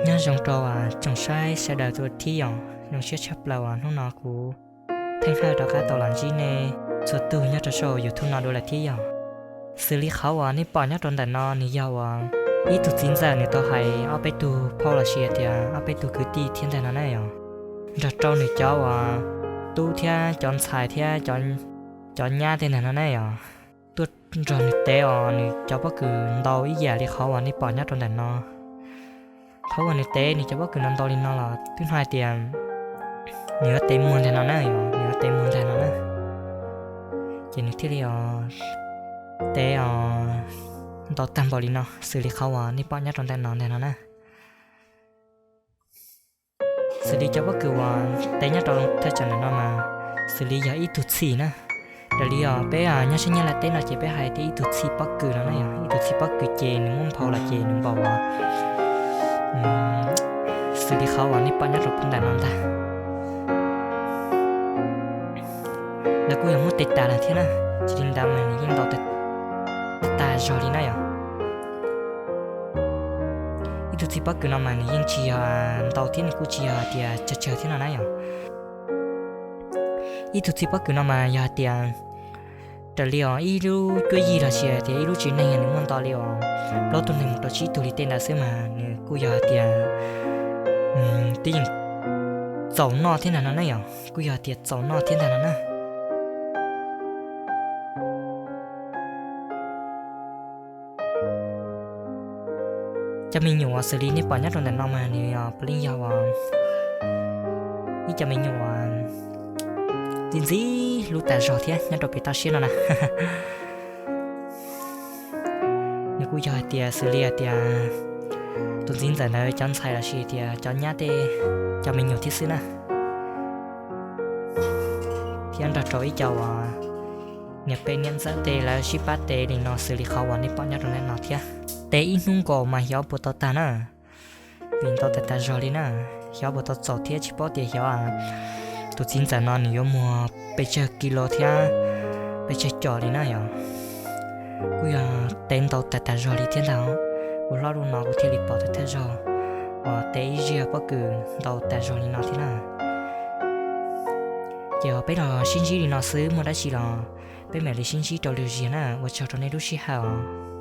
Nyob zoo rau tsoom saib sawv daws txhua thib yom, zoo siab tshaj plaws uas hnub no kuv pheej hawj rov qab tau los ntsib nej txhua tus nyob rau saum YouTube no dua lawm thiab yom. Xws li qhov uas nej pom nyob rau ntawm no nws yog uas ib tug txiv ntxawm nws tau hais ob peb tug phauj los sis tias ob peb tug kwv tij thiab ntag no na yom, nrog rau nws cov uas tub thiab cov ntxhais thiab cov nyab tej ntag no na yom, tuaj nrog nws tev os nws cov pob kws ntau ib yam li qhov uas nej pom nyob rau ntawm no. Qhov uas nws tev nws cov pob kws no ntau li no los twb hnov hais tias nws yuav tev muag ntag no na, nws yuav tev muag ntag no na. Ces nws thiaj li os tev os ntau tag npaum li no xws li qhov uas nej pom nyob rau ntawm no ntag no na. Xws li cov pob kws uas tev nyob rau thaj tsam ntawm no mas xws li yog ib tug txhij na. Raws li os peb nyob sab Nyab Laj teb no ces peb hais tias ib tug txhij pob kws no na yom, ib tug txhij pob kws ces nws muab nphau los ces nws npaum uas xws li qhov uas nej pom nyob rau puag ntawm no ntag. Lawv kuj yog muab tev tas lawm thiab na, tsis li ntawd mas nws yeej ntau tas zog li na yom. Ib tug txhij pob kws no mas nws yeej tsis yog ntau thiab nws kuj tsis yog tias tsawg tsawg thiab no na yom. Ib tug txhij pob kws no mas yog hais tias raws li os ib lub cuab yig los sis tias ib lub tsev neeg nws muaj ntau li os plaub tug neeg mus rau tsib tug li tej ntawd xwb mas nws kuj yog hais tias twb yeej txaus noj thiab ntag no na yom, kuj yog hais tias txaus noj thiab ntag no na. Cov me nyuam uas xws li nej pom nyob rau ntawm no mas nws puav leej yog uas ib cov me nyuam uas ntxim ntxim hlub tas zog thiab nyob rau pem toj siab no na. Nws kuj yog hais tias xws li hais tias tus txiv ntxawm ntawd cov ntxhais los sis tias cov nyab tej cov me nyuam thiab xwb na. Thiab nrog rau ib co uas niam peb niam ntxawm tej lawv sib pab tev li no xws li qhov uas nej pom nyob rau ntawm no thiab. Tev ib hnub nkaus mas xyov puas tau tag na, vim ntau tas tas zog li na. Xyov puas tau txaus thiab tsis paub tias xyov tus txiv ntxawm no nws yuav muag pes tsawg kis los thiab pes tsawg com li na yom. Kuj yog tev ntau tas tas zog li thiab ntag. Kuv hlob lub no kuv thiaj li pom thawj thawj zaug uas tev ib ziag pob kws ntau tas zog li no thiab na. Ces peb los sib ntsib li no xwb, muaj dab tsi los peb mam li sib ntsib rau lwm zaus na. Ua tsaug rau nej lub sij hawm os.